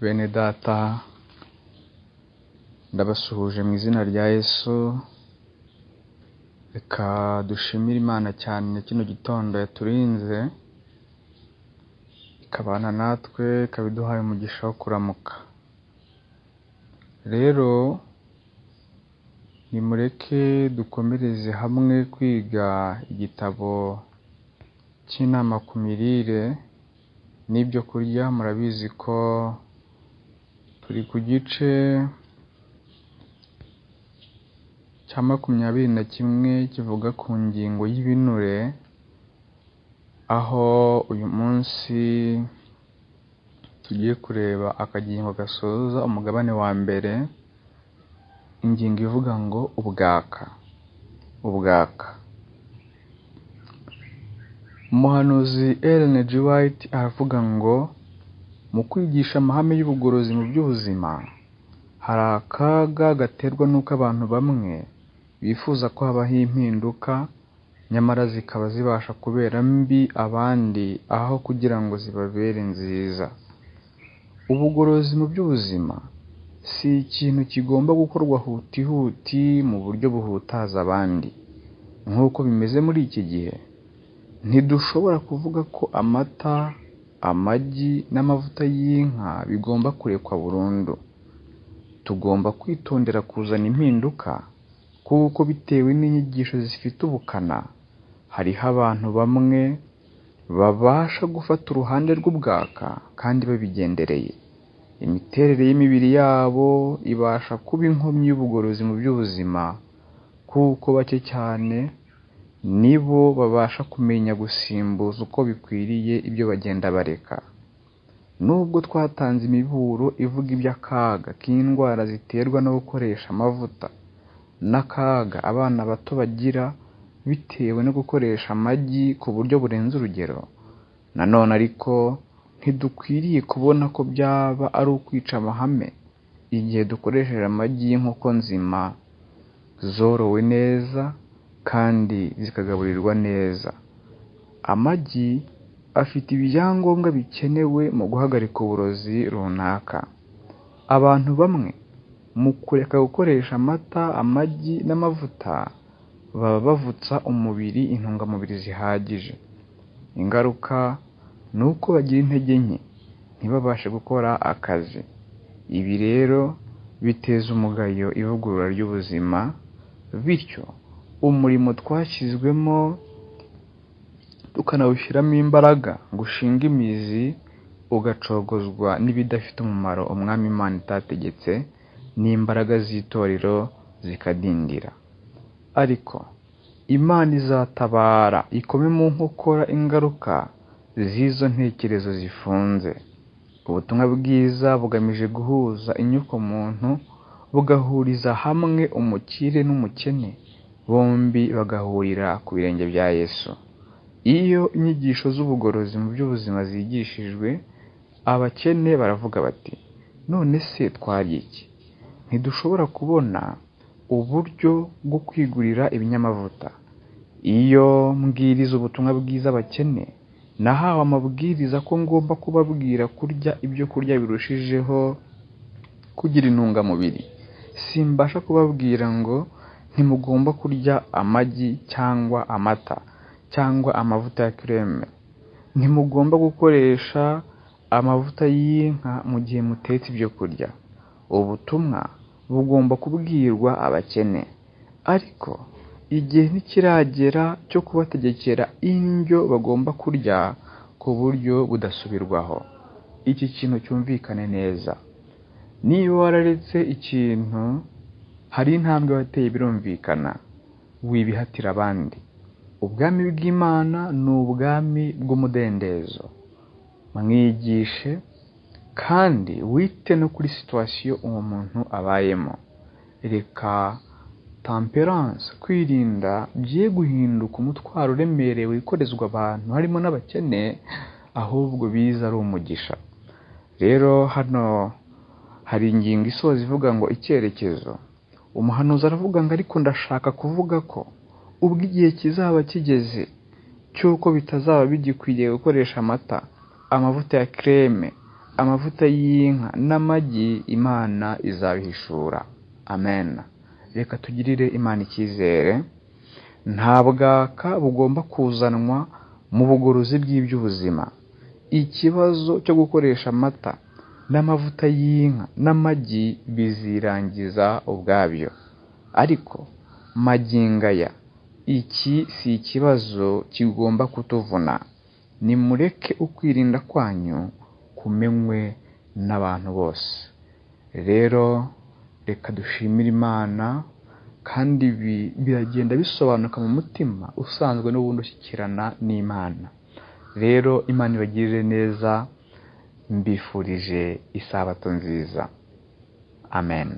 Bene data, ndabasuhuje mu izina rya Yesu. Reka dushimire Imana cyane kino gitondo yaturinze, ikabana natwe, ikaba iduhaye umugisha wo kuramuka. Rero nimureke dukomereze hamwe kwiga igitabo cy'inama ku mirire n'ibyo kurya. Murabizi ko turi ku gice cya 21 kivuga ku ngingo y'ibinure, aho uyu munsi tugiye kureba akagingo gasoza umugabane wa mbere, ingingo ivuga ngo ubwaka. Ubwaka. Umuhanuzi Ellen G. White aravuga ngo mu kwigisha amahame y'ubugorozi mu by'ubuzima, hari akaga gaterwa n'uko abantu bamwe bifuza ko habaho impinduka, nyamara zikaba zibasha kubera mbi abandi aho kugira ngo zibabere nziza. Ubugorozi mu by'ubuzima si ikintu kigomba gukorwa hutihuti mu buryo buhutaza abandi. Nk'uko bimeze muri iki gihe, ntidushobora kuvuga ko amata, amagi n'amavuta y'inka bigomba kurekwa burundu. Tugomba kwitondera kuzana impinduka, kuko bitewe n'inyigisho zifite ubukana, hariho abantu bamwe babasha gufata uruhande rw'ubwaka kandi babigendereye. Imiterere y'imibiri yabo ibasha kuba inkomyi y'ubugorozi mu by'ubuzima, kuko bake cyane nibo babasha kumenya gusimbuza uko bikwiriye ibyo bagenda bareka. Nubwo twatanze imiburo ivuga iby'akaga k'indwara ziterwa no gukoresha amavuta, n'akaga abana bato bagira bitewe no gukoresha amagi ku buryo burenze urugero, nanone ariko ntidukwiriye kubona ko byaba ari ukwica amahame igihe dukoresheje amagi y'inkoko nzima zorowe neza kandi zikagaburirwa neza. Amagi afite ibyangombwa bikenewe mu guhagarika uburozi runaka. Abantu bamwe mu kureka gukoresha amata, amagi n'amavuta, baba bavutsa umubiri intungamubiri zihagije. Ingaruka ni uko bagira intege nke, ntibabashe gukora akazi. Ibi rero biteza umugayo ivugurura ry'ubuzima, bityo umurimo twashyizwemo tukanawushyiramo imbaraga ngo ushinge imizi, ugacogozwa n'ibidafite umumaro Umwami Imana itategetse, n'imbaraga z'itorero zikadindira. Ariko Imana izatabara ikome mu nkokora ingaruka z'izo ntekerezo zifunze. Ubutumwa bwiza bugamije guhuza inyokomuntu, bugahuriza hamwe umukire n'umukene, bombi bagahurira ku birenge bya Yesu. Iyo inyigisho z'ubugorozi mu by'ubuzima zigishijwe, abakene baravuga bati: none se twarya iki? Ntidushobora kubona uburyo bwo kwigurira ibinyamavuta. Iyo mbwiriza ubutumwa bwiza abakene, nahawe amabwiriza ko ngomba kubabwira kurya ibyo kurya birushijeho kugira intungamubiri. Simbasha kubabwira ngo ntimugomba kurya amagi cyangwa amata cyangwa amavuta ya creme. Ntimugomba gukoresha amavuta y'inka mu gihe mutetse ibyo kurya. Ubutumwa bugomba kubwirwa abakene, ariko igihe ntikiragera cyo kubategekera indyo bagomba kurya ku buryo budasubirwaho. Iki kintu cyumvikane neza. Niba wararetse ikintu, hari intambwe wateye birumvikana, wibihatira abandi. Ubwami bw'Imana ni ubwami bw'umudendezo. Mwigishe kandi wite no kuri situwasiyo uwo muntu abayemo. Reka temperance, kwirinda, bye guhinduka umutwaro uremereye wikorezwa abantu harimo n'abakene, ahubwo biza ari umugisha. Rero hano hari ingingo isoza ivuga ngo icyerekezo. Umuhanuzi aravuga ngo ariko ndashaka kuvuga ko ubwo igihe kizaba kigeze cy'uko bitazaba bigikwiriye gukoresha amata, amavuta ya creme, amavuta y'inka n'amagi, Imana izabihishura. Amen. Reka tugirire Imana icyizere. Nta bwaka bugomba kuzanwa mu bugorozi bw'iby'ubuzima. Ikibazo cyo gukoresha amata n'amavuta y'inka n'amagi bizirangiza ubwabyo. Ariko magingo aya, iki si ikibazo kigomba kutuvuna. Nimureke ukwirinda kwanyu kumenywe n'abantu bose. Rero reka dushimire Imana, kandi ibi biragenda bisobanuka mu mutima usanzwe n'ubundi ushyikirana n'Imana. Rero Imana ibagirire neza, mbifurije isabato nziza. Amen.